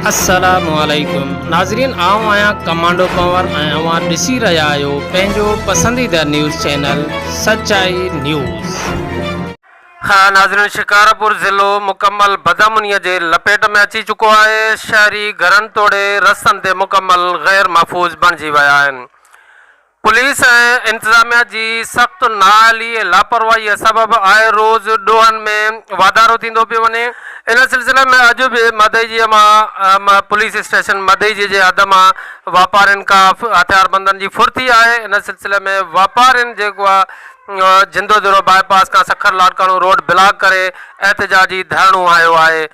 السلام عليڪم ناظرين آئون آهيان ڪمانڊو پنور ۽ اوهان ڏسي رهيا آهيو پنهنجو پسنديده نيوز چينل سچائي نيوز. ها ناظرين شڪارپور ضلعو مڪمل بدامني جي لپيٽ ۾ اچي چڪو آهي شهري گهرن توڙي رستن تي مڪمل غير محفوظ بڻجي ويا آهن پوليس ۽ انتظاميا جي سخت نااهلي ۽ لاپرواهيء سبب آئي روز ڏوهن ۾ واڌارو ٿيندو پيو وڃي. ان سلسلي ۾ اڄ به مدئجيء مان پوليس اسٽيشن مدئجي جي حد مان واپارين کان هٿياربندن جي ڦر ٿي آهي. ان سلسلي ۾ واپارين جيڪو آهي جندوديرو باء پاس کان سکر لاڙڪاڻو روڊ بلاڪ ڪري احتجاجي ڌرڻو هنيو آهي.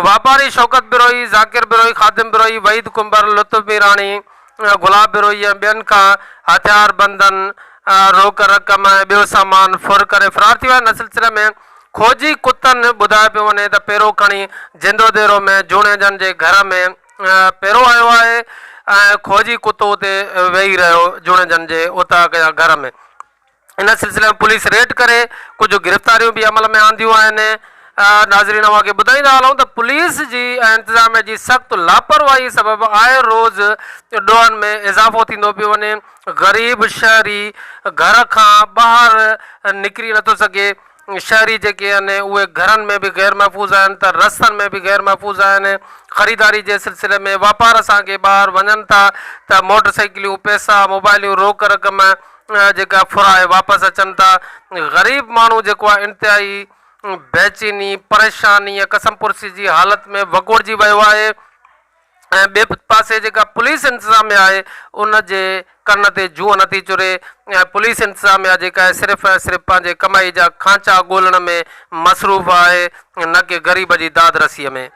واپاري شوڪت بروهي، ذاڪر بروهي، خادم بروهي، وحيد ڪنڀر، لطف ميراڻي، گلاب بروهي ۽ ٻين کان هٿياربندن روڪ رقم ۽ ٻيو سامان ڦر ڪري فرار ٿي ويا. ان سلسلي ۾ کوجي ڪتن ٻڌايو پيو وڃي ته پيرو کڻي جندوديرو ۾ جوڻيجن جي گهر ۾ پيرو هنيو آهي ۽ کوجي ڪتو اتي ويهي رهيو جوڻيجن جي اوطاق يا گهر ۾. ان سلسلي ۾ پوليس ريڊ ڪري ڪجهه گرفتاريون به عمل ۾ آنديون آهن. ناظرين اوهان کي ٻڌائيندا هلون ته پوليس جي ۽ انتظاميه جي سخت لاپرواهي سبب آئي روز ڏوهن ۾ اضافو ٿيندو پيو وڃي، غريب شهري گهر کان ٻاهر نڪري نٿو سگهي، شهري جيڪي آهن اهي گهرن ۾ به غير محفوظ آهن ته رستن ۾ به غير محفوظ آهن، خريداري جي سلسلي ۾ واپار سان ڪي ٻاهر وڃن ٿا ته موٽر سائيڪليون، پئسا، موبائليون روڪ رقم جيڪا ڦرائي واپس اچن ٿا، غريب ماڻهو جيڪو آهي انتهائي بيچيني، پريشاني ۽ ڪسمپرسي جي حالت ۾ وڪوڙجي ويو آهي ۽ ٻئي پاسي جيڪا پوليس انتظاميا آهي ان جي ڪن تي جونء نٿي چري ۽ پوليس انتظاميا جيڪا آهي صرف ۽ صرف پنهنجي ڪمائي جا کانچا ڳولڻ ۾ مصروف آهي نه ڪي غريب جي داد رسي ۾.